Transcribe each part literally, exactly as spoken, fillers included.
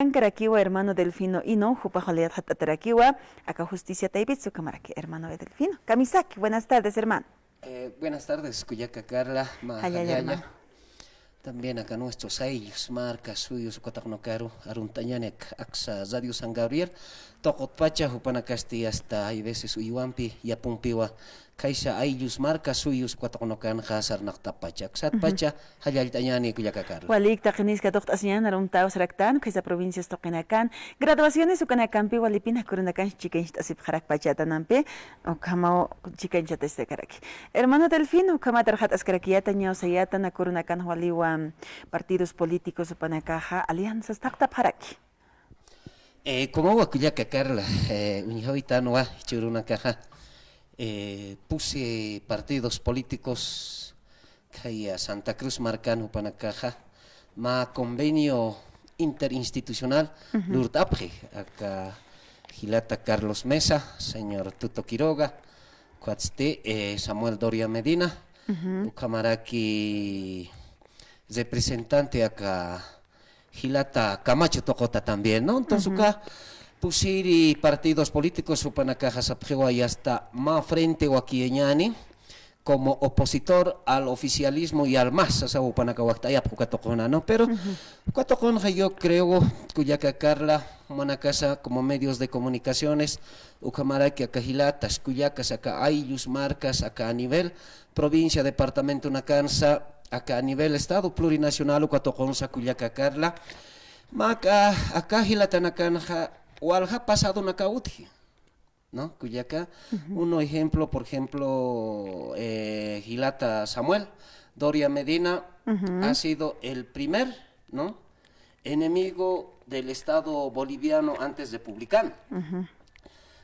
Ankarakiwa hermano Delfino Ino, jupa joliyat jatatarakiwa, aka justicia taypit sukamaraki hermano Delfino. Kamisaki, buenas tardes, hermano. Eh, buenas tardes, kullaka Carla, ma Jallalla, jallalla, hermano. También acá nuestros ayllus, marka, suyus, ukataq nukaru, arunt'añani ak-, aksa Radio San Gabriel, tuqutpacha, jupanakasti hasta hay veces uywampi, yapumpiwa, khaysa ayllus, marka, suyus, ukataq nukanxa sarnaqt'appacha, aksatpacha, jallallt'añani, kullaka Carla. Walik, taqiniska tuqt'asiñan, arumtaw saraktan, khaysa provincias tuqinakan, graduaciones ukanakampi walipin kurunakan chikañcht'asipxarakpacha atanampi, ukhamaw chikañchataskakaraki. Hermano Delfino, ukhamat arxataskaraki, ñawsayata, nakurunakan waliwa partidos políticos jupanakaxa alianzas taqtapxaraki. Eh, como wa kullaka Carla, eh, uñjawitänwa jichhürunakaxa, eh, pusi partidos políticos, khaya Santa Cruz markan jupanakaxa, mä convenio interinstitucional lurt'apxi, aka jilata Carlos Mesa, señor Tuto Quiroga, ukatsti, eh, Samuel Doria Medina, ukhamaraki representante aka jilata Camacho tuquta también, ¿no? Entonces, uka pusiri partidos políticos jupanakaxa sapxiwa, ya está, mä frente wakiyañani como opositor al oficialismo y al MAS, sasa jupanaka wakt'ayapxi uka tuquna, ¿no? Pero uka tuqunxa yo creo, kullaka Carla, jumanakasa como medios de comunicaciones, ukhamaraki aka jilatas, kullakas, aka ayllus, markas, aka a nivel provincia, departamentonakansa, aka a nivel estado plurinacional, uka tuqunsa, kullaka Carla, mä aka jilatanakanxa walja pasadunakaw utji, ¿no? Kullaka, uno ejemplo, por ejemplo, eh, jilata Samuel Doria Medina ha sido el primer, ¿no? Enemigo del Estado boliviano antes republicano.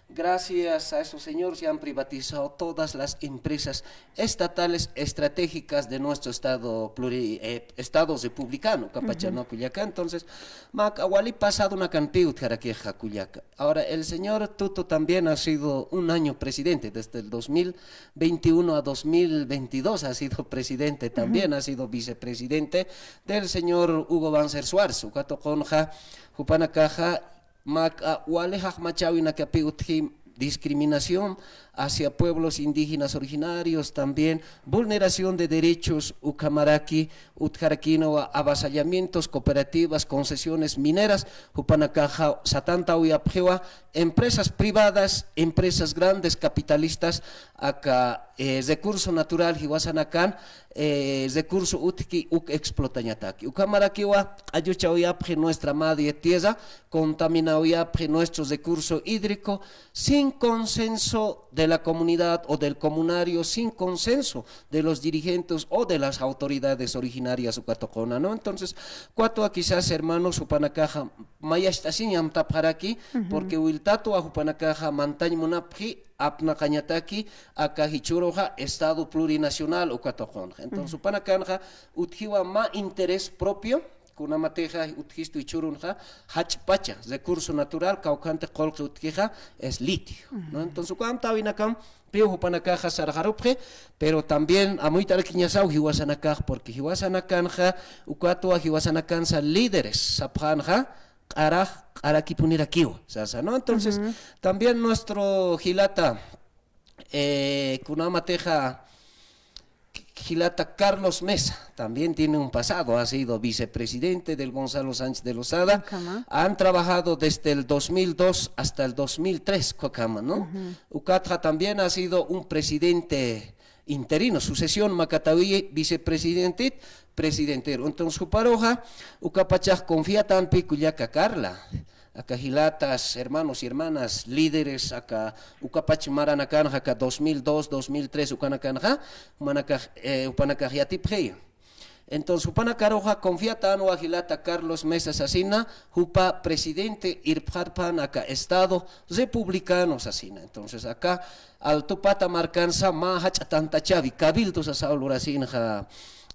Gracias a esos señores se han privatizado todas las empresas estatales estratégicas de nuestro estado pluri-, eh, estado republicano, ukapacha, ¿no, kullaka? Entonces, mä aka wali pasadunakanpi utjarakixa, kullaka. Ahora, el señor Tuto también ha sido un año presidente, desde el dos mil veintiuno a dos mil veintidós ha sido presidente también, ha sido vicepresidente del señor Hugo Banzer Suárez. Uka tuqunxa, jupanakaxa, mä aka wali jaqmachäwinakapi utji discriminación hacia pueblos indígenas originarios, también vulneración de derechos, ukhamaraki utjarakïnwa avasallamientos, cooperativas, concesiones mineras, jupanakaxa satantäwiyapxiwa empresas privadas, empresas grandes capitalistas, aka, eh, recurso natural jiwasanakan, eh, recurso utjki uk explotañataki. Ukhamarakiwa q'alluchäwiyapxi nuestra madre tierra, contaminäwiyapxi nuestro recurso hídrico, sin consenso de la comunidad o del comunario, sin consenso de los dirigentes o de las autoridades originarias uka tuquna, ¿no? Entonces, uka tuqwa quizás, hermanos, jupanakaxa mayacht'asiñ amtapxaraki, porque wiltatwa jupanakaxa mantañ munapxi apnaqañataki aka jichhüruxa Estado plurinacional uka tuqunxa. Entonces, jupanakanxa utjiwa mä interés propio, kunamatixa utjistu jichhürunxa, jach'pacha, recurso natural, kawkhantix qullqi utjixa, es litio, ¿no? Entonces, uka amtäwinakampiw jupanakaxa sarxarupxi, pero también amuyt'arakiñasaw jiwasanakax, porque jiwasanakanxa, uka tuqwa jiwasanakansa líderes sapxänxa, q'arax, q'arakipunirakiwa, sasa, ¿no? Entonces, también nuestro jilata, eh, kunamatixa, jilata Carlos Mesa, también tiene un pasado, ha sido vicepresidente del Gonzalo Sánchez de Lozada. Ukhama. Han trabajado desde el dos mil dos hasta el dos mil tres, ukhama, ¿no? Ukatxa también ha sido un presidente interino, sucesión makatawi, vicepresidente, presidentero. Entonces, juparuxa, ukapachax confiatanpi kullaka Carla. Aka jilatas, hermanos y hermanas, líderes, aka ukapach maranakanxa, aka dos mil dos, dos mil tres ukanakanxa, jumanakax, eh, jupanakax yatipxiyu. Entonces, jupanakaruxa confiatänwa jilata Carlos Mesa sasina, jupa presidente irpxarpan aka Estado republicano sasina. Entonces, aka Altupata markansa mä jach'a tantachäwi, cabildo sasaw lurasinxa,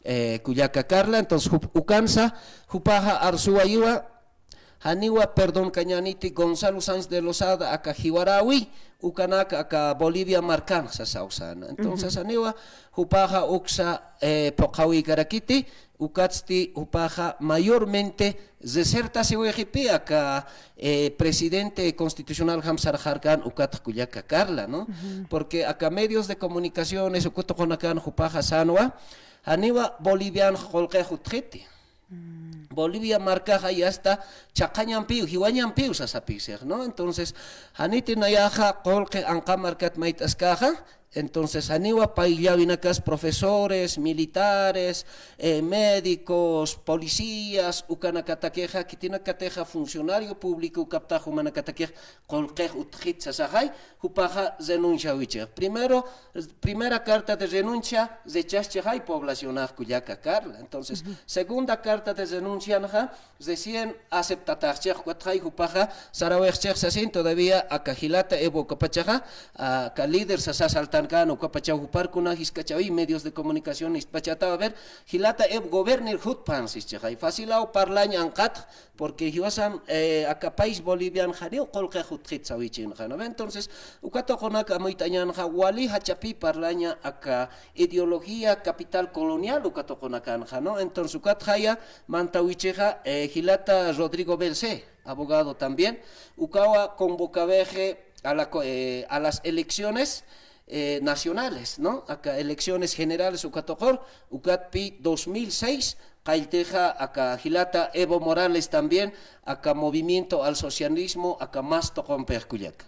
eh, kullaka Carla. Entonces, jup-, ukansa, jupaxa arsuwayiwa, janiwa perdonkañäniti Gonzalo Sánchez de Lozada aka jiwaräwi, ukanaka aka Bolivia markanxa sasaw säna. Entonces, janiwa jupaxa uksa, eh, phuqhawïkarakiti, ukatsti jupaxa mayormente resertasiwixipï aka, eh, presidente constitucionaljam sarxarkän ukatx kullaka Carla, ¿no? Porque aka medios de comunicaciones uka tuqunakan jupaxa sänwa, janiwa Bolivianx qullqix utjiti. Bolivia markaxa ya está chhaqañampiw, jiwañampiw sasapïsix, ¿no? Entonces, janiti nayaxa qullqi anqa markat mayt'askäxa, entonces, janiwa payllawinakas profesores, militares, eh, médicos, policías, ukanakatakixa, khitinakatixa funcionario público ukaptax jumanakatakix qullqix utjit sasaxay, jupaxa renunciawichix. Primero, primera carta de renuncia, rechazchixay poblacionax kullaka Carla. Entonces, segunda carta de renuncianxa, recién aceptataxchix, ukatxay jupaxa sarawixchix sasin, todavía aka jilata Evo ukapachaxa, aka líder sasa saltankan ukapachaw jupar kuna jisk'achawi medios de comunicación istpachata, a ver, jilata Evo gobernir jutpan sischixay. Facilaw parlañ anqatx, porque jiwasan, eh, aka país Bolivian janiw qullqix utjit sawichïnxa, ¿no ve? Entonces, uka tuqunak amuyt'añänxa wali jach'apï parlaña aka ideología capital colonial uka tuqunakanxa, ¿no? Entonces, ukatxaya mantawichixa, eh, jilata Rodrigo Belcé, abogado también, ukawa convocawixi a la co-, eh, a las elecciones, eh, nacionales, ¿no? Aka elecciones generales uka tuqur, ukatpï dos mil seis, qalltixa aka jilata Evo Morales también, aka Movimiento al Socialismo, aka MAS tuqumpix kullaka.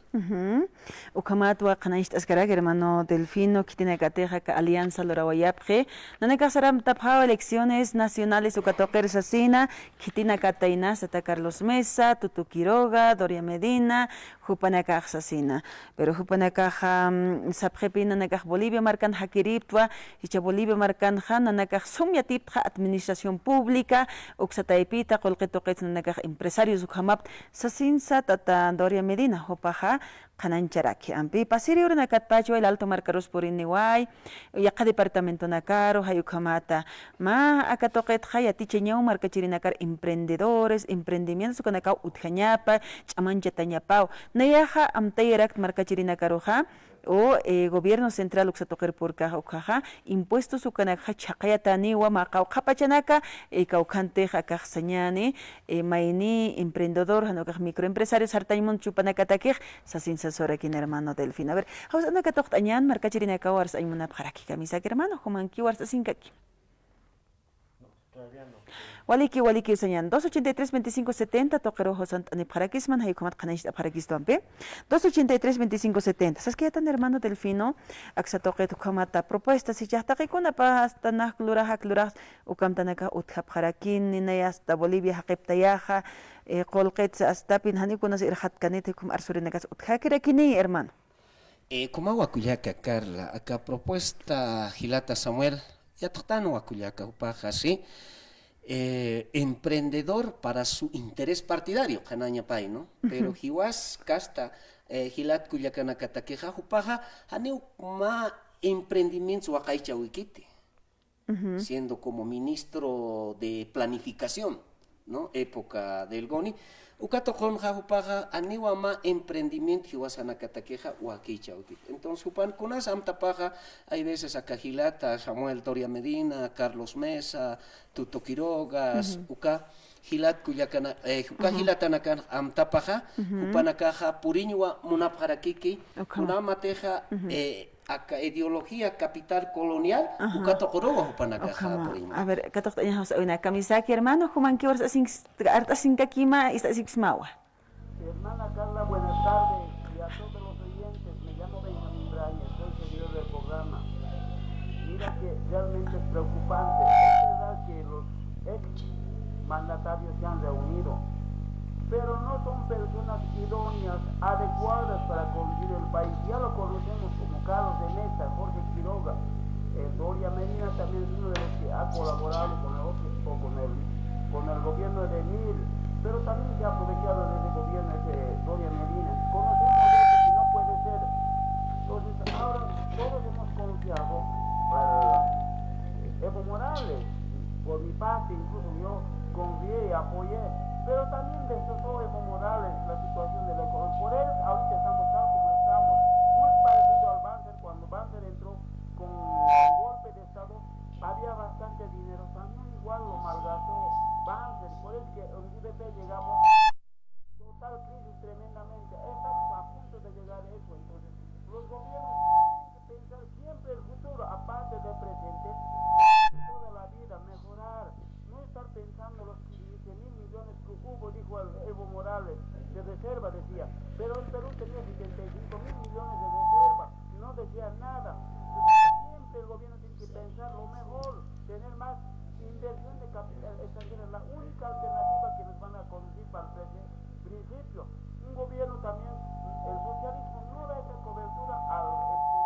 Ukhamatwa qhanañcht'askarak, hermano Delfino, khitinakatixa aka alianza lurawayapxi. Nanakax sar amtapxäwa elecciones nacionales uka tuqir sasina, khitinakatayna sata Carlos Mesa, Tuto Quiroga, Doria Medina, jupanakax sasina. Pero jupanakaxa, mm, sapxipï nanakax Bolivia markan jakiriptwa, jichha Bolivia markanxa nanakax sum yatiptxa administración pública, uksa taypita, qullqi tuqits nanakax empresarios ukhamapt sasinsa tata Doria Medina, jupaxa qhanañcharaki. Ampi pasiri uranakatpachwa El Alto markarus puriniway, yaqha departamentonakaru, jay ukhamata. Mä aka tuqitxa yatichañaw markachirinakar emprendedores, emprendimientos ukanakaw utjañapa, ch'amañchatañapaw. Nayaxa amtayarakt markachirinakaruxa, o, eh, gobierno central uksa tuqir purkaxa ukhaxa, impuestos ukanakxa chhaqayataniwa mä qawqhapachanaka, eh, kawkhantix akax sañani, eh, mayni emprendedor, jan ukax microempresario sartañ munt jupanakatakix, sasin sasurakïn hermano Delfino. A ver, jawsanaka tuqt'añan, markachirinakaw arsañ munapxaraki kamisaki hermano, jumankiw arsasinkaki. Waliki, waliki, sañan. Dos ochenta y tres, veinticinco setenta, tuqiru jawsant'anipxarakisma, jay ukhamat qhanañcht'apxarakistwa ampi. Dos ochenta y tres, veinticinco setenta. Saskayätan hermano Delfino, aksa tuqit ukhamata propuestas, jichhax taqikuna pasta nak lurax, ak lurax, ukamtanakax utjapxarakini, naya asta Bolivia jaqiptayaxa, eh, qullqits astapin, janiw kunas irxatkanit, ukham arsurinakas utjakirakini, hermano. Eh, kumawa kullaka Carla, aka propuesta jilata Samuel, yatxtanwa kullaka, jupaxa, sí. Eh, emprendedor para su interés partidario, qhanaña pay, ¿no? Pero jiwas kasta, eh, jilat kullakanakatakixa, jupaxa, janiw mä emprendimientos waqaychawikiti. Siendo como ministro de Planificación, ¿no? Época del goni. Uka tuqunxa jupaxa, janiwa mä emprendimiento jiwasanakatakixa wakichawkit. Entonces, jupan kunas amtapaxa, hay veces aka jilata Samuel Doria Medina, Carlos Mesa, Tuto Quirogas, uka jilat kullakana, eh, uka jilatanakan amtapaxa, jupanakaxa puriñwa munapxarakiki, kunamatixa, eh, aka ideología capital colonial, uka tuquruwa jupanakaxa puriñwa. A ver, katuqt'aña jawsawina kamisaki, hermano, jumankiw arsasink-, art'asinkakima, ist'asipsmawa. Hermana Carla, buenas tardes, y a todos los oyentes, me llamo Benjamín Braña, soy seguidor del programa. Mira que realmente es preocupante, es verdad que los ex mandatarios se han reunido, pero no son personas idóneas, adecuadas para conducir el país. Ya lo conocemos como Carlos de Mesa, Jorge Quiroga, eh, Doria Medina también es uno de los que ha colaborado con el, con el, con el gobierno de Mil, pero también se ha aprovechado de ese gobierno, ese Doria Medina. Conocemos eso y no puede ser. Entonces, ahora todos hemos confiado, eh, Evo Morales, por mi parte, incluso yo confié y apoyé, pero también de estos la situación de la economía. Por eso ahorita estamos tal como estamos. Muy parecido al Banzer, cuando Banzer entró con un golpe de Estado, había bastante dinero, también igual lo malgastó Banzer, por eso que en U D P llegamos total crisis tremendamente. Estamos a punto de llegar a eso, entonces los gobiernos tienen que pensar siempre el futuro, aparte del presente, toda la vida, mejorar, no estar pensando los quince mil millones que hubo, dijo el Evo Morales, de reserva, decía, pero el Perú tenía setenta y cinco mil millones de reserva, no decía nada. Entonces, siempre el gobierno tiene que pensar lo mejor, tener más inversión de capital extranjera, la única alternativa que nos van a conducir para el prese-, principio. Un gobierno también, el socialismo no da esa cobertura al, este,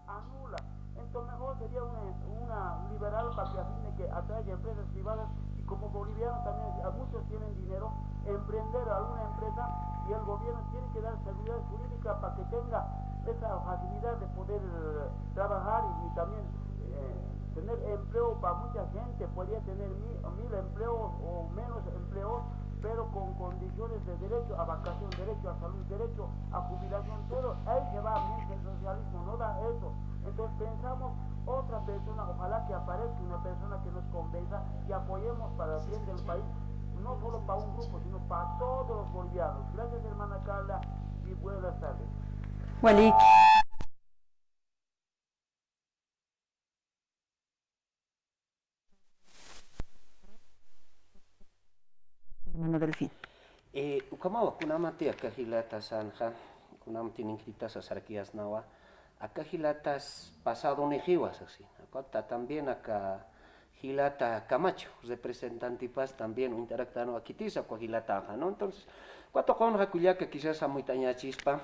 anula. Entonces mejor sería una, una liberal para que a fin de que atraiga empresas privadas y como bolivianos también, a muchos tienen dinero, emprender alguna empresa y el gobierno tiene que dar seguridad jurídica para que tenga esa facilidad de poder, eh, trabajar y, y también, eh, tener empleo para mucha gente, podría tener mil, mil empleos o menos empleos, pero con condiciones de derecho a vacación, derecho a salud, derecho a jubilación, todo ahí se va, mientras el socialismo no da eso. Entonces pensamos otra persona, ojalá que aparezca una persona que nos convenza y apoyemos para el bien del país, no solo para un grupo, sino para todos los bolivianos. Gracias, hermana Carla, y buenas tardes. Walik. Hermano Delfín. Eh, ukhamawa kunamati aka jilata sanxa, kunamati ninkhitasa sarkiyasnawa, aka jilatas pasado nixiwa sasin. Akwata también aka jilata Camacho, representantipas también uñt'araktanwa khitisa ukwa jilataxa, ¿no? Entonces, ukwa tuqunxa kullaka quizás amuyt'añachispa.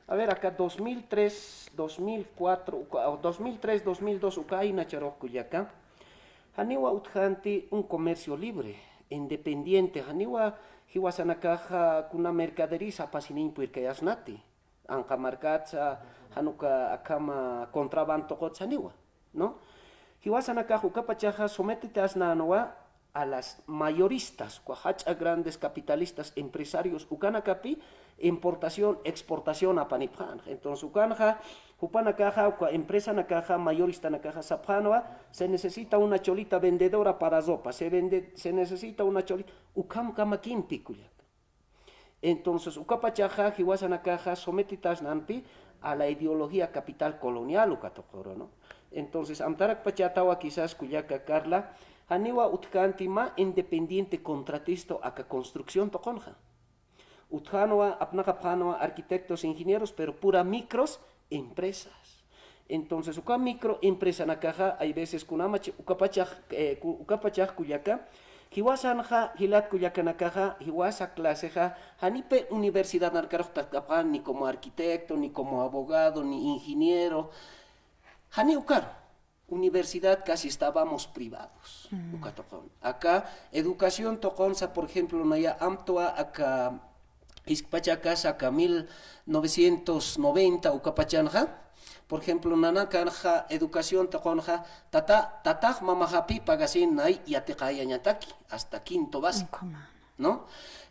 A ver, aka dos mil tres, dos mil cuatro, uka, o dos mil tres, dos mil dos, uka aynacharux kullaka. Janiwa utjänti un comercio libre, independiente, janiwa jiwasanakaxa kuna mercadería sapasiniñ purirkayasnati. Anqa markatsa, jan uka akhama contrabando tuqutsa janiwa, ¿no? Jiwasanakax ukapachaxa sometitäsnänwa a las mayoristas, uka jach'a grandes capitalistas, empresarios, ukanakapi importación, exportación apanipxänxa. Entonces, ukanxa, jupanakaxa, uka empresanakaxa, mayoristanakaxa sapxänwa, se necesita una cholita vendedora para ropa, se vende, se necesita una cholita, ukham kamakimpi kullaka. Entonces, ukapachaxa, jiwasanakaxa, sometitäsnanpi a la ideología capital colonial uka tuquru, ¿no? Entonces, amtarakpachätawa quizás kullaka Carla, janiwa utjkänti mä independiente contratisto aka construcción tuqunxa. Utjänwa, apnaqapxänwa arquitectos, ingenieros, pero pura micros empresas. Entonces, uka microempresanakaxa, hay veces kunamach, ukapachax, eh, ku-, ukapachax kullaka, jiwasanxa, jilat kullakanakaxa, jiwasa clasexa, janipi universidad narkarux tatkapxän, ni como arquitecto, ni como abogado, ni ingeniero, jani ukaru. Universidad casi estábamos privados, uka tuqun. Aka educación tuqunsa, por ejemplo, naya amtwa aka jisk'pachakasa aka mil novecientos noventa ukapachanxa, por ejemplo, nanakanxa educación tuqunxa, tata, tatax mamaxapi pagasin nay yatiqayañataki, hasta quinto básico, ¿no?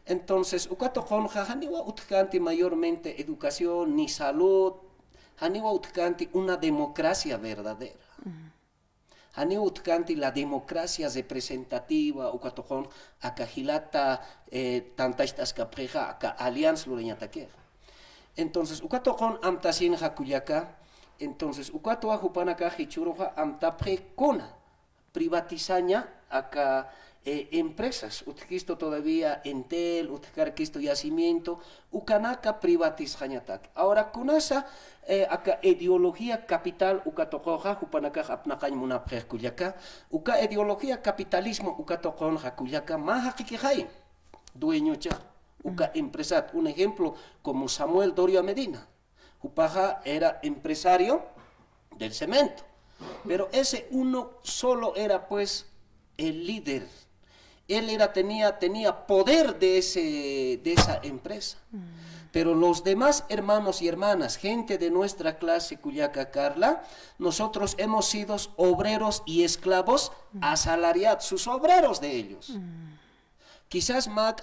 Entonces, uka tuqunxa, janiwa utjkänti mayormente educación, ni salud, janiwa utjkänti una democracia verdadera. Janiw utjkänti la democracia representativa, uka tuqun aka jilata, eh, tantacht'askapxixa, aka alianza lurañatakixa. Entonces, uka tuqun amtasinxa kullaka, entonces, ukatwa jupanakax jichhüruxa amtapxi kuna privatizaña aka, eh, empresas, utjkistu todavía Entel, utjkarkistu Yacimiento, ukanaka privatizxañatak. Ahora, kunasa, eh, aka ideología capital uka tuquxa, jupanakax apnaqañ munapxix kullaka, uka ideología capitalismo uka tuqunxa kullaka, mä jaqikixay dueñocha uka empresat. Un ejemplo, como Samuel Doria Medina. Jupaxa era empresario del cemento. Pero ese uno solo era, pues, el líder. Él era, tenía, tenía poder de ese, de esa empresa. Pero los demás hermanos y hermanas, gente de nuestra clase, kullaka Carla, nosotros hemos sido obreros y esclavos asalariados, sus obreros de ellos. Quizás mä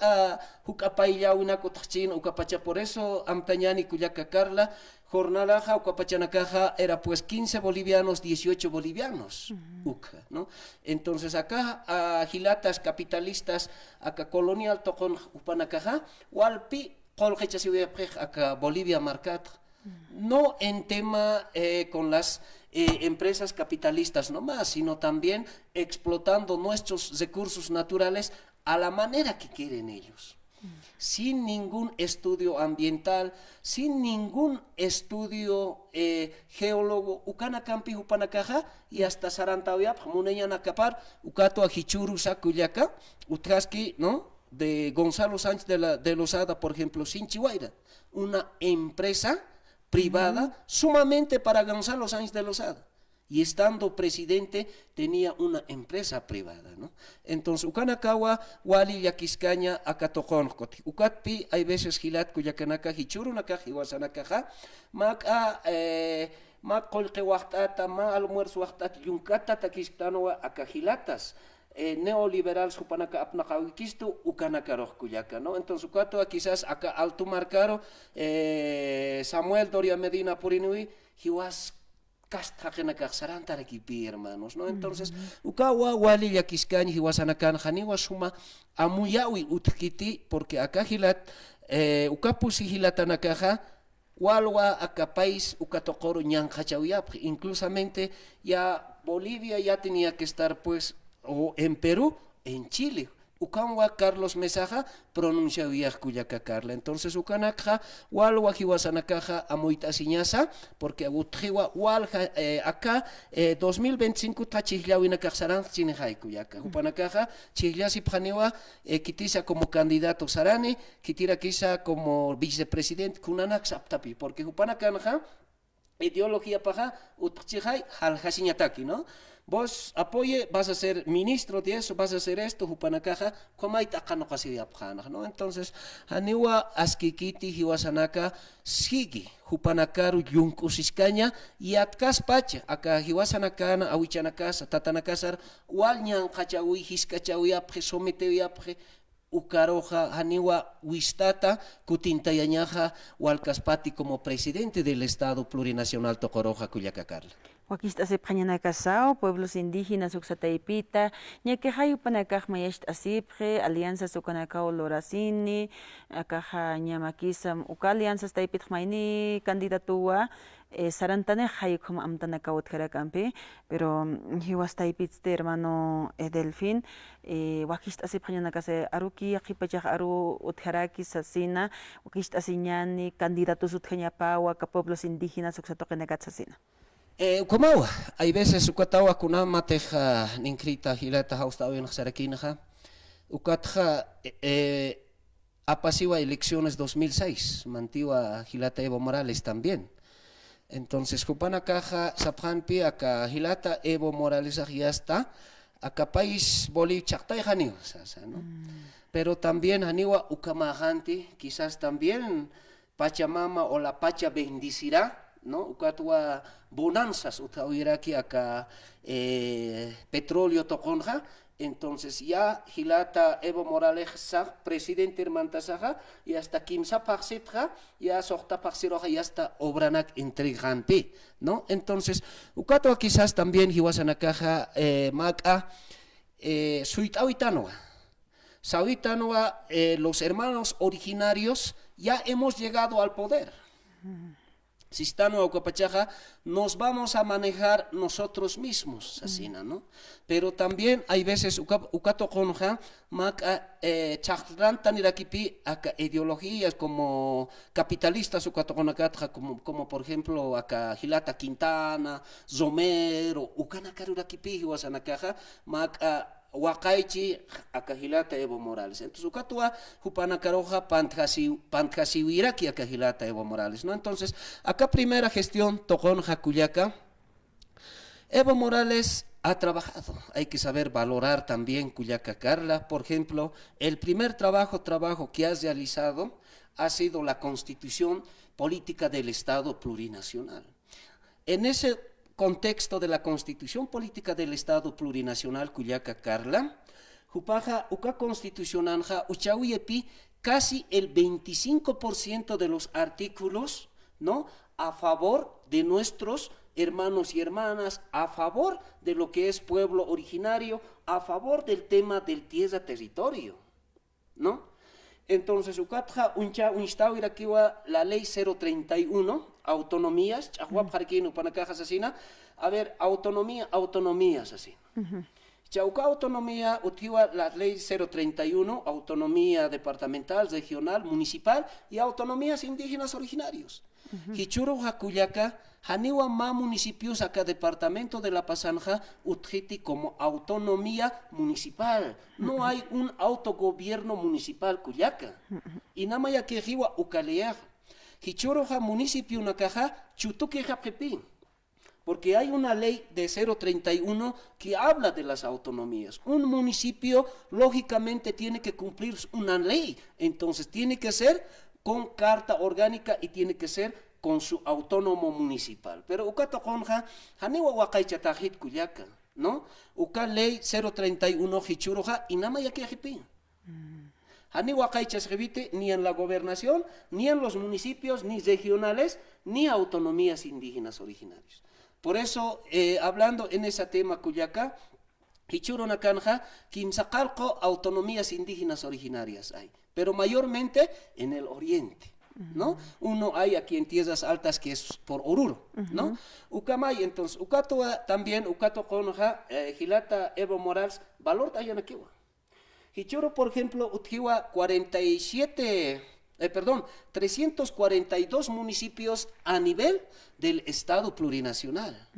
juk'a payllawinak utjchïn ukapacha, por eso amtañäni kullaka Carla, jornalaxa ukapachanakaxa era pues quince bolivianos, dieciocho bolivianos, uka, ¿no? Entonces acá, ah, jilatas capitalistas, aka colonial tuqin jupanakaxa, walpi qullqichasiwayapxix aka Bolivia markata. No en tema, eh, con las, eh, empresas capitalistas nomás, sino también explotando nuestros recursos naturales a la manera que quieren ellos. Sin ningún estudio ambiental, sin ningún estudio, eh, geólogo, ukanakampi jupanakaxa, y hasta sarantäwayapxi munañanakapar, ukatwa jichhürusa kullaka, utjaski, ¿no? De Gonzalo Sánchez de la, de Lozada, por ejemplo, Sinchi Wayra, una empresa privada sumamente para Gonzalo Sánchez de Lozada. Y estando presidente, tenía una empresa privada, ¿no? Entonces, ukanakawa wali llakiskaña aka tuqinxa, ukatpi hay veces jilat kullakanaka, jichhürunaka, jiwasanakaxa, mä juk'a, eh, mä qullqi waxt'ata, mä almuerzo waxt'ata, yunkata takisktanwa aka jilatas, eh, neoliberales jupanaka apnaqawikistu, ukanakarux kullaka, ¿no? Entonces, ukatwa quizás aka Alto markaru, eh, Samuel Doria Medina puriniwi, jiwas kast jaqinakax sarantarakipï, hermanos, ¿no? Entonces, ukawa wali llakiskañ jiwasanakan, janiwa suma amuyäwi utjkiti, porque aka jilat, eh, uka pusi jilatanakaxa, walwa aka país uka tuqiru ñanqhachawayapxi, inclusamente ya Bolivia ya tenía que estar, pues, o en Perú, en Chile. Ukanwa Carlos Mesaxa pronunciawiyax kullaka Carla. Entonces, ukanakxa walwa jiwasanakaxa amuyt'asiñasa, porque utjiwa walja, eh, aka, eh, dos mil veinticinco ta chhijllawinakax saranchinixa kullaka. Jupanakaxa chhijllasipxaniwa, eh, khitisa como candidato sarani, khitirakisa como vicepresidente, kunanaksa apthapi, porque jupanakanxa ideologiapaxa utjchixay jaljasiñataki, ¿no? Vos apoye, vas a ser ministro de eso, vas a hacer esto, jupanakaxa, ukhamaw t'aqanuqasiwayapxänxa, ¿no? Entonces, janiwa askikiti jiwasanaka, sigue, jupanakaru llunk'usiskaña, yatkaspach, aka jiwasanakan, awichanakasa, tatanakasar, wal ñanqhachäwi, jisk'achäwiyapxi, sometewiyapxi, ukaruxa janiwa wistata kutintayañaxa walkaspati como presidente del Estado Plurinacional tuqiruxa kullaka Carla. Wakicht'asipxañanakasaw, pueblos indígenas uksa taypita, ñakixay jupanakax mayacht'asipxi, alianzas ukanakaw lurasini, akaxa ñamakisam, uka alianzas taypitx mayni candidatuwa, eh, sarantanix jay ukham amtanakaw utjarakampi, pero, mm, jiwas taypitsti hermano, eh, Delfín, eh, wakicht'asipxañanakasa aruki yaqhipachax aru utjaraki sasina, wakicht'asiñani, candidatos utjañapawa, aka pueblos indígenas uksa tuqinakat sasina. Eh, ukhamawa, hay veces ukatawa kunamatix, ah, ninkrita jilata jawst'äwinxa sarakinxa, ukatxa, eh, eh, apasiwa elecciones dos mil seis, mantiwa jilata Evo Morales también. Entonces, jupanakaxa sapxanpi aka jilata Evo Moralesax yasta, aka país Bolivia chhaqtayxaniwa, sasa, ¿no? Pero también janiwa ukhamäxanti, quizás también Pachamama o la Pacha bendecirá, ¿no? Ukatwa bonanzas utjawayaraki aka, eh, petróleo tuqinxa. Entonces, ya jilata Evo Morales sax, presidente mantasaxa, ya hasta kimsa phaxsitxa, ya suxta phaxsiruxa, ya hasta obranak entregaxanti, ¿no? Entonces, ukatwa quizás también jiwasanakaxa, eh, mä juk'a, eh, suyt'äwitanwa. Sawitanwa, eh, los hermanos originarios ya hemos llegado al poder. Sistanwa ukapachaxa, nos vamos a manejar nosotros mismos, sasina, ¿no? Pero también hay veces uka, uka tuqinxa, mä juk'a, eh, chhaqtanirakipi aka ideologías como capitalistas uka tuqinakatxa, como, como por ejemplo aka jilata Quintana, Romero, ukanakarurakipï jiwasanakaxa, mä juk'a waqaychi aka jilata Evo Morales. Entonces, ukatwa jupanakaruxa pantjasiw-, pantjasiwiraki aka jilata Evo Morales, ¿no? Entonces, aka primera gestión tuqinxa kullaka, Evo Morales ha trabajado. Hay que saber valorar también, kullaka Carla. Por ejemplo, el primer trabajo, trabajo que ha realizado ha sido la Constitución Política del Estado Plurinacional. En ese contexto de la Constitución Política del Estado Plurinacional, kullaka Carla, Jupaxa uka constitucionanxa uchawiyapï casi el veinticinco por ciento de los artículos, ¿no? A favor de nuestros hermanos y hermanas, a favor de lo que es pueblo originario, a favor del tema del tierra territorio, ¿no? Entonces, ukatxa uñcha uñstawirakiwa la ley cero treinta y uno, autonomías, ch'axwapxarakïn jupanakaxa sasina, a ver, autonomía, autonomía sasina. Chawka autonomía utjiwa la ley cero treinta y uno, autonomía departamental, regional, municipal y autonomías indígenas originarios. Jichhüruxa kullaka, janiwa mä municipios aka departamento de La Pazanxa utjiti como autonomía municipal. No hay un autogobierno municipal kullaka. Inamayakixiwa uka leyaxa. Jichhüruxa municipionakaxa chutukixapxipï. Porque hay una ley de cero treinta y uno que habla de las autonomías. Un municipio, lógicamente, tiene que cumplir una ley. Entonces, tiene que ser con carta orgánica y tiene que ser con su autónomo municipal. Pero uka tuqunxa, janiwa waqaychatäxit kullaka, ¿no? Uka ley cero treinta y uno jichhüruxa, inamayakixipi. Janiw waqaychasxipiti ni en la gobernación, ni en los municipios, ni regionales, ni autonomías indígenas originarias. Por eso, eh, hablando en ese tema, kullaka, jichhürunakanxa kimsa qallqu autonomías indígenas originarias hay, pero mayormente en el oriente, ¿no? Uno hay aquí en Tierras Altas, que es por Oruro, ¿no? Ukamay, entonces, uka tuwa también, uka tuqunxa, eh, jilata Evo Morales, valort'ayanakiwa. Jichhüru, por ejemplo, utjiwa cuarenta y siete, eh, perdón, trescientos cuarenta y dos municipios a nivel del Estado plurinacional.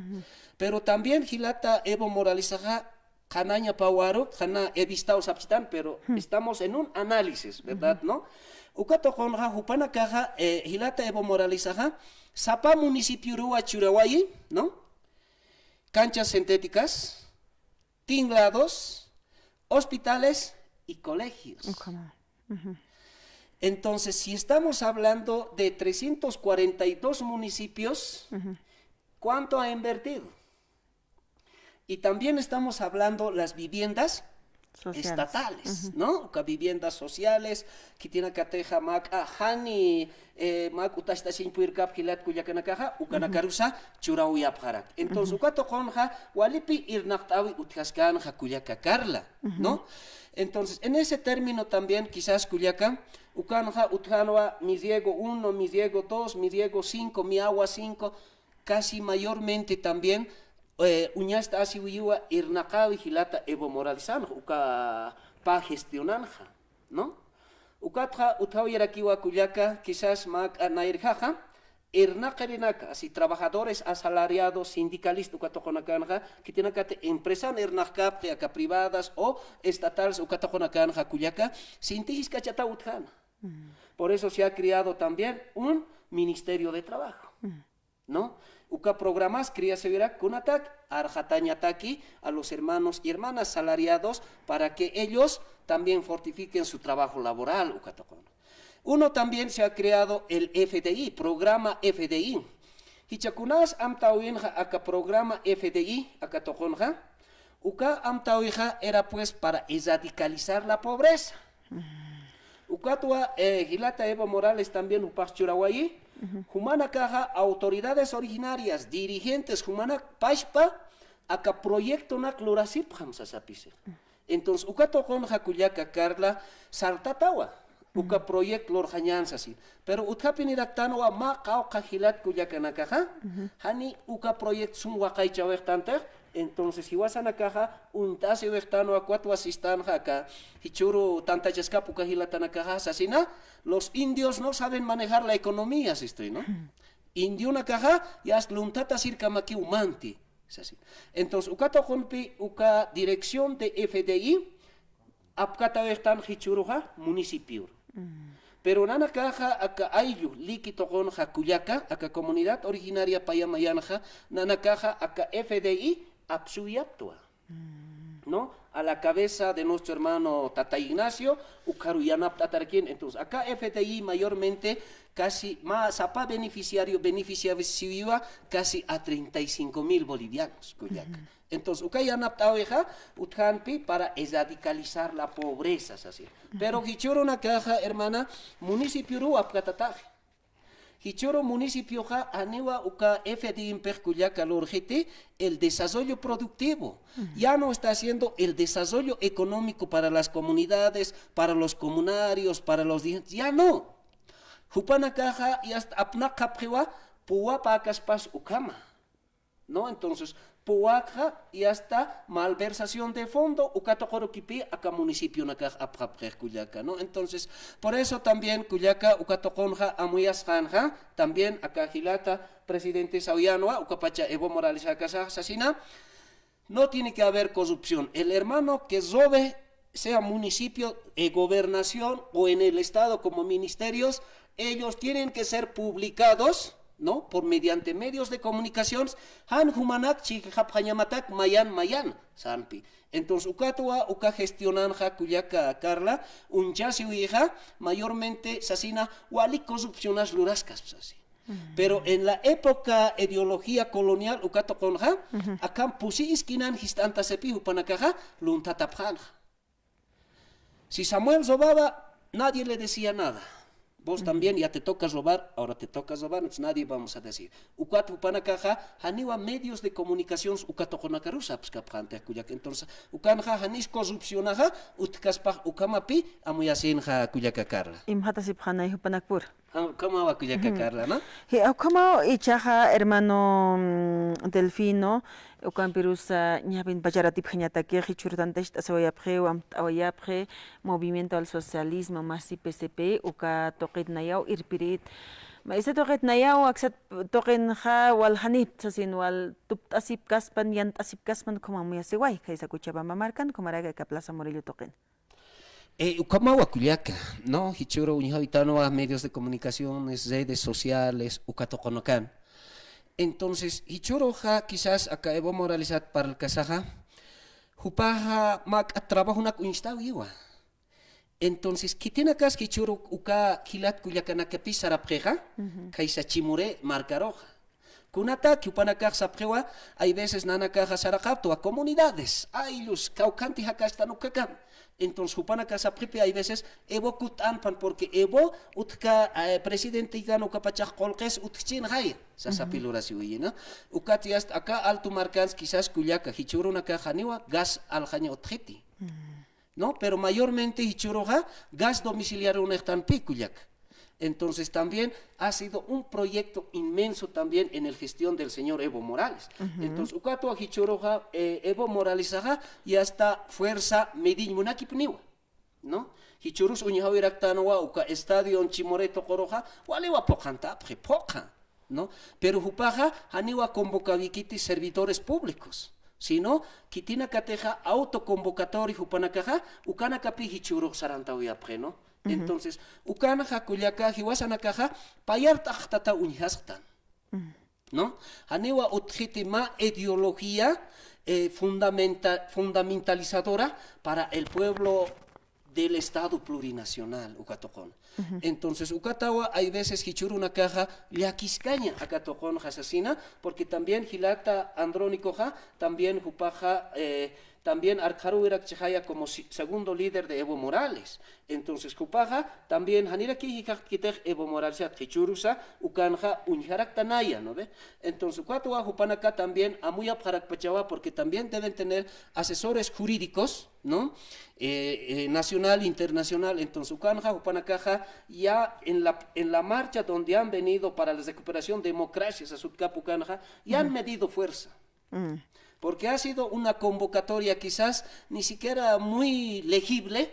Pero también jilata Evo Moralesaxa, qhanaña pawaru, qhana he vistaw sapchitan, pero estamos en un análisis, ¿verdad? ¿No? Uka tuqunxa, jupanakaxa, eh, jilata Evo Moralesaxa, sapa municipioruwa churawayi, ¿no? Canchas sintéticas, tinglados, hospitales y colegios. Ukhama. Entonces, si estamos hablando de trescientos cuarenta y dos municipios, ¿cuánto ha invertido? Y también estamos hablando las viviendas estatales, ¿no? Uka viviendas sociales, khitinakatixa mä k'ajani, eh, mä k'utacht'asiñ purirkap jilat kullakanakaxa, ukanakarusa churawayapxarak. Entonces, uka tuqunxa walipi irnaqt'awi utjaskänxa kullaka Carla, ¿no? Entonces, en ese término también, quizás kullaka, ukanxa utjänwa mi riego uno, mi riego dos, mi riego cinco, mi agua cinco, casi mayormente también, eh, uñast'asiwiwa irnaqawi jilata Evo Moralesanxa, uka pä gestionanxa, ¿no? Ukatxa utjawayarakiwa kullaka, quizás mä k'anayirjaxa, irnaqirinaka, así, trabajadores asalariados, sindicalistas, uka tuqunakanxa, khitinakati empresan irnaqkapxi, aka privadas o estatales, uka tuqunakanxa kullaka, sinti jisk'achataw utjäna. Por eso se ha creado también un Ministerio de Trabajo, ¿no? Uka programas creasiwirak kunatak, arxatañataki a los hermanos y hermanas salariados para que ellos también fortifiquen su trabajo laboral, uka tuqun. Uno también se ha creado el F D I, programa F D I. Jichha kunas amtäwinxa aka programa F D I, aka tuqunxa, uka amtäwixa era pues para erradicalizar la pobreza. Ukatwa, eh, jilata Evo Morales también jupax churawayi, jumanakaxa autoridades originarias, dirigentes, jumanak pachpa aka proyectonak lurasipxam sasapisi. Entonces, uka tuqunxa kullaka Carla sartatawa, uka proyecto lurxañän sasi. Pero utjapiniraktanwa mä qawqha jilat kullakanakaxa, jani uka proyecto sum waqaychäwixtantix, entonces, jiwasanakaxa uñt'asiwixtanwa, ukatwa sistanxa aka jichhüru tantachaskap uka jilatanakaxa sasina, los indios no saben manejar la economía, sisti, ¿no? Indionakaxa yast lunthatasirkamakiw manti, sasi. Entonces, uka tuqunpi, uka dirección de F D I, apkatäwixtan jichhüruxa municipior. Pero nanakaxa aka ayllu, liki tuqunxa kullaka, aka comunidad originaria payamayanxa, nanakaxa aka F D I apsuyaptwa, ¿no? A la cabeza de nuestro hermano Tata Ignacio, ukharu yanapt'atarkin. Entonces, aka F D I mayormente casi, mä sapa beneficiario, beneficiasiwiwa casi a treinta y cinco mil bolivianos, kullaka. Entonces, uka yanapt'äwixa utjampi para erradicalizar la pobreza, sasi. Pero jichhürunakaxa, hermana, municipioruw apkatataxi. Jichhüru municipioxa janiwa uka F D Mpix kullaka lurxiti el desarrollo productivo. Ya no está haciendo el desarrollo económico para las comunidades, para los comunarios, para los dirigentes. Ya no. Jupanakaxa ya está apnaqapxiwa puwapäkaspas ukhama. ¿No? Entonces, puwakxa y hasta malversación de fondo, uka tuqurukipï aka municipionakax apxapxix kullaka, ¿no? Entonces, por eso también kullaka uka tuqunxa amuyasqanxa, también aka jilata presidente sawiyanwa, ukapacha Evo Morales akasax sasina, no tiene que haber corrupción. El hermano que robe, sea municipio, eh, gobernación o en el estado como ministerios, ellos tienen que ser publicados, ¿no? Por mediante medios de comunicación, jan jumanak chiqapxañamatak mayan mayan, sanpi. Entonces, ukatwa, uka gestionanxa kullaka Carla, uñchasiwixa, mayormente sasina, wali corrupcionas luraskas, sasi. Pero en la época ideología colonial, uka tuqunxa, akham pusi iskinan jist'antasipï jupanakaxa, lunthatapxänxa. Si Samuel robaba, nadie le decía nada. Vos también ya te toca robar, ahora te toca robar, entonces nadie vamos a decir. Ukat jupanakaxa, janiwa medios de comunicación uka tuqunakarus sapxapxäntix kullaka. Entonces, ukanxa janis corrupcionaxa, utjkaspax ukhamapï, amuyasinxa kullaka Carla. Imxatasipxänay jupanakpur. Ah, ukhamawa kullaka Carla, ¿no? Ukhamaw ichaxa, hermano, mm, Delfino, ukampirusa ñawinpachar atipjañatakix, jichhürutantix t'asiwayapxi, amtawayapxi, movimiento al socialismo, masi P C P, uka tuqit nayaw irpirit. Masi tuqit nayaw, aksat tuqinxa wal janit, sasin wal tupt'asipkaspan, yant'asipkaspan, ukham amuyasiway, khaysa Cochabamba markan, ukhamaraki aka Plaza Murillo tuqin. Eh, ukhamawa kullaka, ¿no? Jichhüru uñjawitänwa medios de comunicaciones, redes sociales, uka tuqunakan. Entonces, jichhüruxa quizás aka Evo Moralesat parlkasaxa, jupaxa mä k'at trabajonak uñstawiwa. Entonces, khitinakas jichhüru uka jilat kullakanakapï sarapxixa, khaysa Chimoré markaruxa. Kunataki jupanakax sapxiwa, hay veces nanakaxa saraqaptwa comunidades, ayllus, kawkhanti jakastan ukakan. Entonces, jupanakax sapxipï, hay veces, Evo kutt'anpan, porque Evo utjka, eh, presidente jikan ukapachax qullqis utjchinxaya, sasapï lurasiwiyi, ¿no? Ukat yast aka Alto markans quizás kullaka, jichhürunakax janiwa gas aljaña utjxiti. ¿No? Pero mayormente jichhüruxa gas domiciliario unixtanpï kullaka. Entonces también ha sido un proyecto inmenso también en el gestión del señor Evo Morales. Entonces, ukatwa jichhüruxa, eh, Evo Moralesaxa ya está fuerza mediñ munakipniwa, ¿no? Jichhürus uñjawiraktanwa uka estadio Chimoré tuquruxa, waliwa phuqhantapxi, phuqha. ¿No? Pero jupaxa janiwa convocawikiti servidores públicos, sino khitinakatixa autoconvocatoria jupanakaxa, ukanakapï jichhürux sarantawayapxi, ¿no? Entonces, ukanxa kullaka jiwasanakaxa payar t'aqtata uñjasqtan, ¿no? Janiwa utjxiti mä ideología, eh, fundamenta-, fundamentalizadora para el pueblo del Estado plurinacional, uka tuqun. Entonces, ukatawa, hay veces jichhürunakaxa llakiskaña aka tuqunxa sasina, porque también jilata Andrónicoxa, también jupaxa, eh, también arkxaruwirakchixaya como si-, segundo líder de Evo Morales. Entonces, jupaxa también janirakï jikxatkitix Evo Moralesat jichhürusa, ukanxa uñjaraktanaya, ¿no ve? Entonces, ukatwa jupanaka también amuyapxarakpachawa, porque también deben tener asesores jurídicos, ¿no? Eh, eh, nacional, internacional. Entonces, ukanxa, jupanakaxa, ya en la, en la marcha donde han venido para la recuperación de democracia, sas utkap ukanxa, ya han medido fuerza. Porque ha sido una convocatoria quizás ni siquiera muy legible,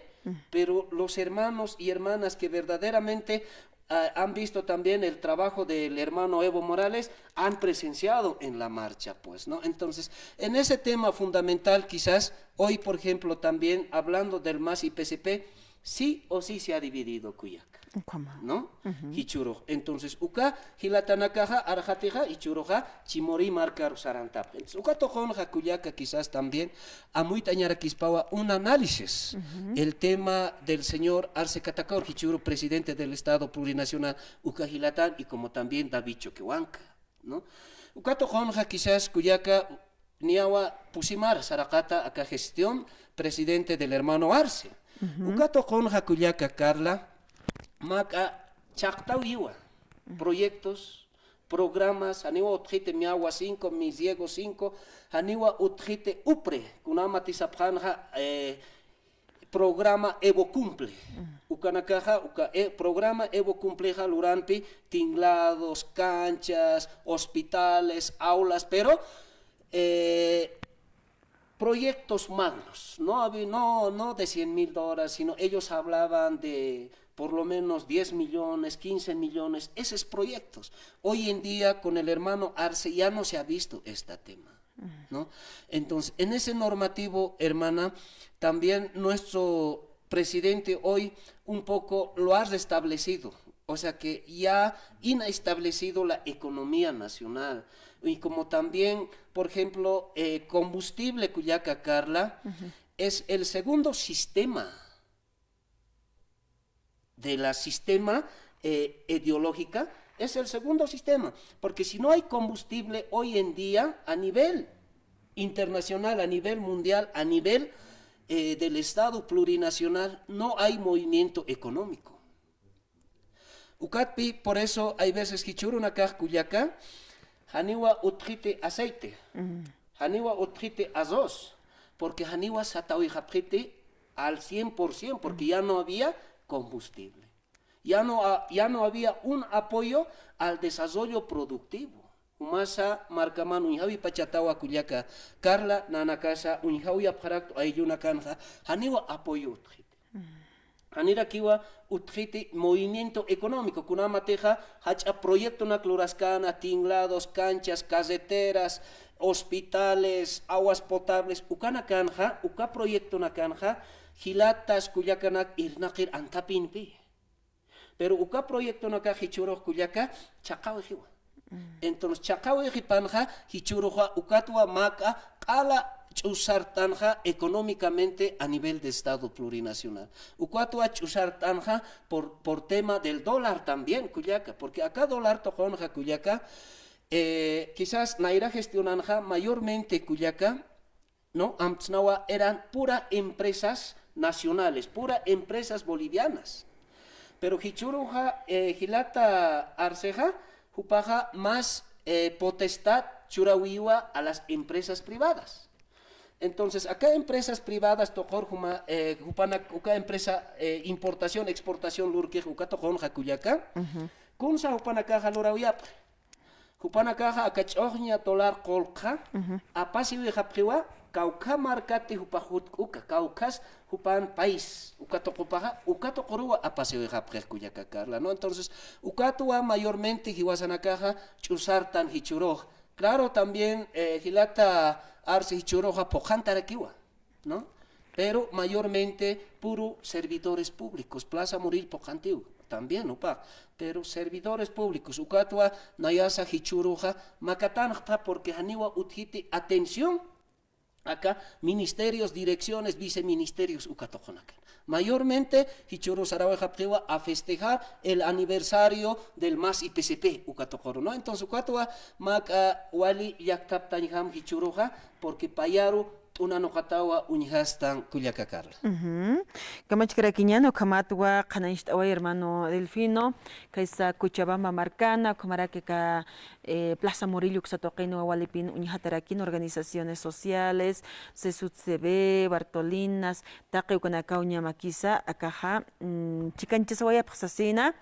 pero los hermanos y hermanas que verdaderamente ah, han visto también el trabajo del hermano Evo Morales, han presenciado en la marcha, pues, ¿no? Entonces, en ese tema fundamental, quizás, hoy, por ejemplo, también hablando del masi P C P, sí o sí se ha dividido Cuyaca, ¿no? Jichhürux. Entonces, uka jilatanakaxa, arxatixa, jichhüruxa, Chimoré markaru sarantapxi. Entonces, uka tuqunxa kullaka quizás también amuyt'añarakispawa un análisis el tema del señor Arce Catacora, jichhüru presidente del Estado Plurinacional, uka jilatan, y como también David Choquehuanca, ¿no? Uka tuqunxa quizás kullaka niyawa pusimar saraqata aka gestión presidente del hermano Arce. Ujú. Uka tuqunxa kullaka Carla, mak'a chaqtawiwa, ujú, proyectos, programas, janiwa utjiti Miawa cinco, Mi Ciego cinco, janiwa utjiti upre, kunamati sapxanxa, eh, programa Evo Cumple. Ujú. Ukanakaxa, uka, eh, programa Evo Cumplexa luranpi tinglados, canchas, hospitales, aulas, pero, eh, proyectos magnos, no, habi- no, no de cien mil dólares, sino ellos hablaban de por lo menos diez millones, quince millones, esos proyectos. Hoy en día con el hermano Arce ya no se ha visto este tema, ¿no? Entonces, en ese normativo, hermana, también nuestro presidente hoy un poco lo ha restablecido, o sea que ya ha establecido la economía nacional. Y como también, por ejemplo, eh, combustible, kullaka Carla, ujú, es el segundo sistema de la sistema, eh, ideológica, es el segundo sistema, porque si no hay combustible hoy en día a nivel internacional, a nivel mundial, a nivel, eh, del Estado plurinacional, no hay movimiento económico. Ukatpi, por eso hay veces jichhürunakax kullaka, janiwa utjiti aceite, ujú, janiwa utjiti arroz, porque janiwa satawixapxiti al cien por cien, porque ya no había combustible. Ya no ha- ya no había un apoyo al desarrollo productivo. Jumasa markaman uñjawipachatawa kullaka Carla, nanakasa uñjawiyapxaraktu ayllunakanxa, janiwa apoyo utjiti. Janirakiwa utjiti movimiento económico, kunamatixa jach'a proyectonak luraskäna, tinglados, canchas, carreteras, hospitales, aguas potables, ukanakanxa, uka proyectonakanxa, jilatas kullakanak irnaqir anthapinpi. Pero uka proyectonakax jichhürux kullaka chhaqhawixiwa. Entonces, chhaqhawixipanxa, jichhüruxa, ukatwa mak'a q'ala ch'usartanxa económicamente a nivel de Estado plurinacional. Ukatwa ch'usartanxa por, por tema del dólar también, kullaka, porque aka dólar tuqunxa, kullaka, eh, quizás nayra gestionanxa mayormente, kullaka, ¿no? Amtsnawa eran pura empresas nacionales, pura empresas bolivianas. Pero jichhüruxa, eh, jilata Arcexa, jupaxa más, eh, potestad churawiwa a las empresas privadas. Entonces, aka empresas privadas tuqur juma, eh, jupanak, uka empresa, eh, importación, exportación lurkix uka tuqunxa kullaka, ujú, kunsa jupanakaxa lurawiyapxi. Jupanakaxa aka ch'uxña dólar qullqxa, ujú, apasiwixapxiwa, kawkha markati jupax jutk'uka, kawkhas jupan país, uka tuqupaxa, uka tuquruwa apasiwixapxix kullaka Carla, ¿no? Entonces, ukatwa mayormente jiwasanakaxa ch'usartan jichhürux. Claro, también, eh, jilata Arce, jichhüruxa phuqhantarakiwa, ¿no? Pero mayormente puro servidores públicos, Plaza Murillo phuqhantiw, también jupax, pero servidores públicos, ukatwa nayasa jichhüruxa makatanxta porque janiwa utjiti atención aka ministerios, direcciones, viceministerios, uka tuqunakan. Mayormente, jichhürux sarawixapxiwa a festejar el aniversario del MAS I P C P, uka tuquru, ¿no? Entonces, ukatwa mak'a wali llakthaptañjam jichhüruxa, porque payaru t'unanuqatawa uñjastan kullaka Carla. Ujú. Kamachkarakiñan, ukhamatwa qhanañcht'away hermano Delfino, kaysa Cochabamba markana, ukhamaraki aka, eh, Plaza Murillo uksa tuqinwa walipin uñjatarakin organizaciones sociales, CESUTCB, Bartolinas, taqi ukanakaw ñamakisa, akaxa, mm, chikanchasawayapxsasina,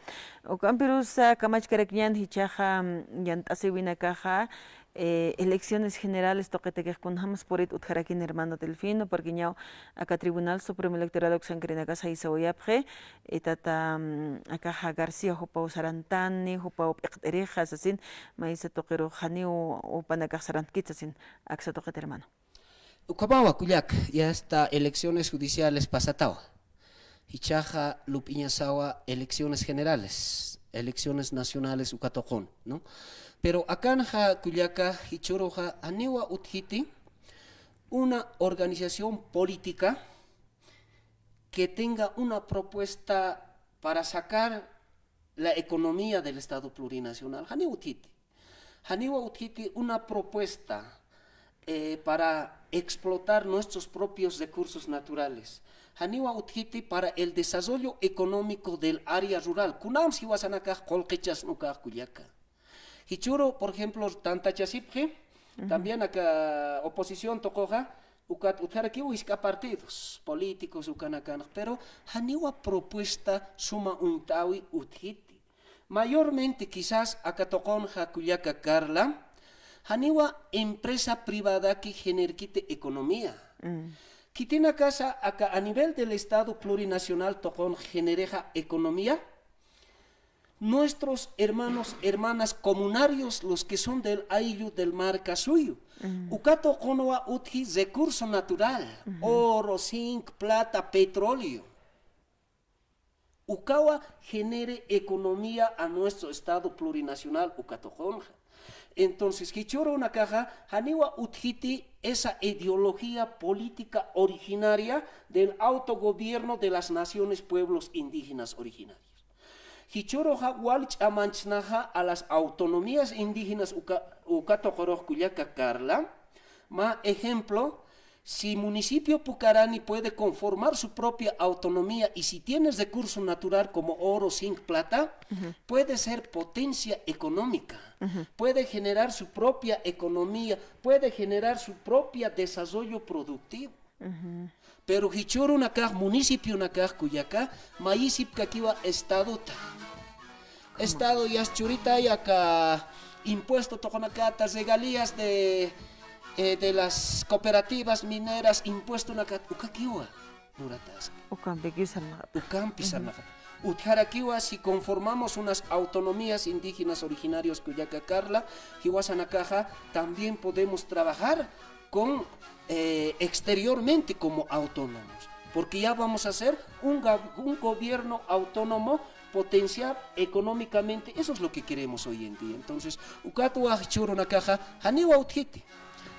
ukampirusa kamachkarakiñan jichhaxa, mm, yant'asiwinakaxa, eh, elecciones generales tuqitakix kunjamas purit utjarakin hermano Delfino, porque ñaw aka Tribunal Supremo Electoral uksankirinakasa jayasawayapxi, eh, tata, mm, akaxa García jupaw sarantani, jupaw p'iqt'irixa sasin, maysa tuqirux janiw jupanakax sarantkit sasin, aksa tuqit hermano. Ukhamawa kullaka, ya está elecciones judiciales pasatawa. Jichhaxa lup'iñasawa elecciones generales, elecciones nacionales uka tuqun, ¿no? Pero akanxa kullaka jichhüruxa janiwa utjiti una organización política que tenga una propuesta para sacar la economía del Estado plurinacional. Janiwa utjiti. Janiwa utjiti una propuesta, eh, para explotar nuestros propios recursos naturales. Janiwa utjiti para el desarrollo económico del área rural. Kunams jiwasanakax qullqichasn ukax kullaka. Jichhüru, por ejemplo, tantachasipxi, también aka oposición tuquxa, ukat utjarakiw jisk'a partidos políticos ukanakanx, pero janiwa propuesta suma uñt'äwi utjiti. Mayormente quizás aka tuqunxa kullaka Carla, janiwa empresa privadaki generkiti economía. Khitinakasa aka a nivel del Estado plurinacional tuqun generixa economía, nuestros hermanos, hermanas comunarios, los que son del ayllu del marka suyu. Uka tuqunwa utji recurso natural, oro, zinc, plata, petróleo. Ukawa genere economía a nuestro Estado plurinacional uka tuqunxa. Entonces, jichhürunakaxa, janiwa utjiti esa ideología política originaria del autogobierno de las naciones, pueblos indígenas originarios. Jichhüruxa wal ch'amanchsnaxa a las autonomías indígenas uka, uka tuqurux kullaka Carla. Mä ejemplo, si municipio Pucarani puede conformar su propia autonomía y si tiene recurso natural como oro, zinc, plata, puede ser potencia económica, puede generar su propia economía, puede generar su propia desarrollo productivo. Pero jichhürunakax, municipionakax kullaka, mayisipkakiwa estadota. Estado yasta churitay aka impuesto tuqunakata, regalías de, eh, de las cooperativas mineras, impuestonakat ukakiwa lurataski. Ukampikiw sarnaqata. Ukampi sarnaqata. Utjarakiwa, si conformamos unas autonomías indígenas originarias kullaka Carla, jiwasanakaxa, también podemos trabajar con, eh, exteriormente como autónomos, porque ya vamos a ser un ga-, un gobierno autónomo, potenciar económicamente, eso es lo que queremos hoy en día. Entonces, ukatwa jichhürunakaxa, janiwa utjiti.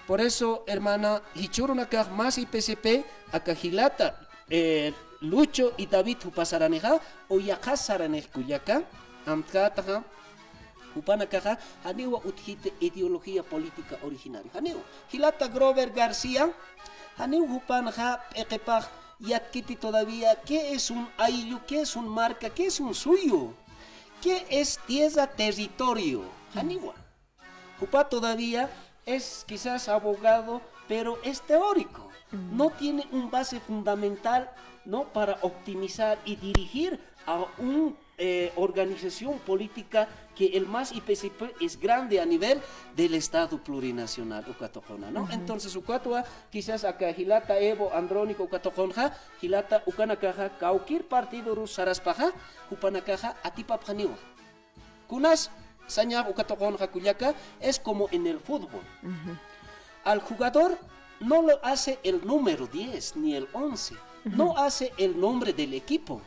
Por eso, hermana, jichhürunakax más I P C P, aka jilata, eh, Lucho y David jupa saranixa, o yaqha saranix kullaka, amtkätaxa, jupanakaxa, janiwa utjiti ideología política originaria. Janiwa, jilata Grover García, janiw jupanxa p'iqipax yatkiti todavía qué es un ayllu, qué es un marka, qué es un suyu, qué es tierra, territorio. Janiwa. Jupa todavía es quizás abogado, pero es teórico. No tiene un base fundamental, ¿no? Para optimizar y dirigir a un, eh, organización política que el más I P C P es grande a nivel del Estado plurinacional, uka tuquna, ¿no? Entonces, ukatwa, quizás aka jilata Evo, Andrónico, uka tuqunxa, jilata ukanakaxa, cualquier partido rus saraspaxa, jupanakaxa, atipapxaniwa. Kunas sañax uka tuqunxa kullaka, es como en el fútbol. Al jugador no lo hace el número diez ni el once, no hace el nombre del equipo,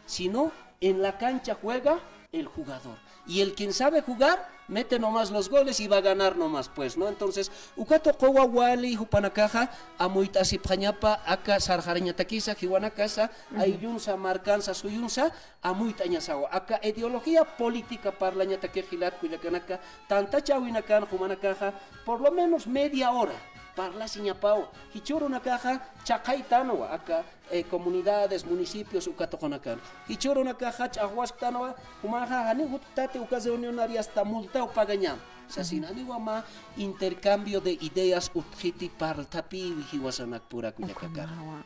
sino en la cancha juega el jugador. Y el quien sabe jugar, mete nomás los goles y va a ganar nomás, pues, ¿no? Entonces, uka tuquwa wali jupanakaxa, amuyt'asipxañapa aka sarxarañatakisa, jiwanakasa, ayllunsa, markansa, suyunsa, amuyt'añasawa. Aka ideología política parlañatakix jilat kullakanaka, tantachäwinakan jumanakaxa, por lo menos media hora parlasiñapawa. Jichhürunakaxa chhaqhaytanwa, aka, eh, comunidades, municipios, uka tuqunakan. Jichhürunakaxa ch'axwasktanwa, jumaxa janiw juttati uka reunionar y hasta multaw pagañam. Sasin, janiwa mä intercambio de ideas utjiti parlthapiwi jiwasanakpura kullaka Carla. Ukhamawa.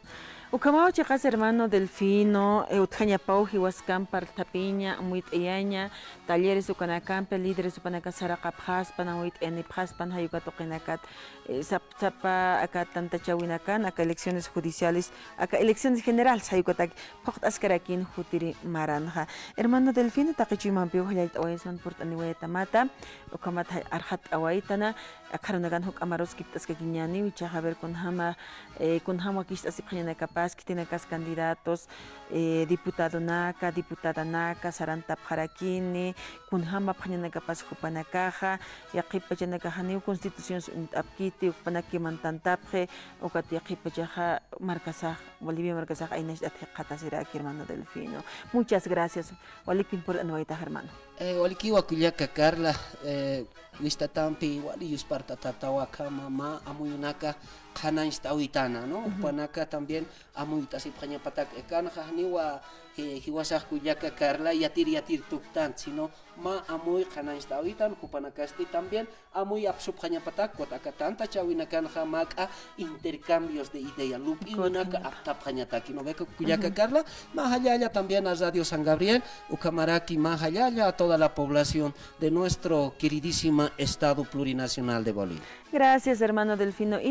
Ukhamawa chiqas hermano Delfino, eh, utjañapaw jiwaskamp parlthapiña, amuyt'ayaña, talleres ukanakampi, líderes jupanaka saraqapxaspan, amuyt'ayanipxaspan, jay uka tuqinakat, eh, sap-, sapa aka tantachäwinakan, aka elecciones judiciales, aka elecciones generales, jay ukatak phuqt'askarakïn jutiri maranxa. Hermano Delfino, taqi chuymampiw jallallt'awayasman purt'aniwayatamata, ukhamat jay arxatt'awaytana, akxarunakan juk'amarus kipt'askakiñäniw, jichhax a ver kunjama, eh, kunjam wakicht'asipxañanakapas, khitinakas candidatos, eh, diputadonaka, diputadanaka, sarantapxarakini, kunjamapxañanakapas jupanakaxa, yaqhip pachanakax janiw constitucionsa uñt'apkiti, jupanakakiw mantantapxi, ukat yaqhip pachaxa markasax, Bolivia markasax aynach'at jikxatasiraki, hermano Delfino. Muchas gracias. Walikpin purt'aniwaytax, hermano. Eh, walikiwa kullaka Carla, eh, wistatampi wali yuspart'atätawa akhama mä amuyunaka qhanañcht'äwitana, ¿no? Jupanaka también amuyt'asipxañapatak, eh, janiwa, eh, jiwasax kullaka Carla yatir yatir tuktant, sino mä amuy qhanañcht'äwitan, jupanakasti también amuy apsupxañapatak, ukat aka tantachäwinakanxa mak'a intercambios de idea, lup'iwinaka aptapxañataki, ¿no ve, kullaka Carla? Mä jallalla también a Radio San Gabriel, ukhamaraki mä jallalla a toda la población de nuestro queridísima Estado Plurinacional de Bolivia. Gracias, hermano Delfino.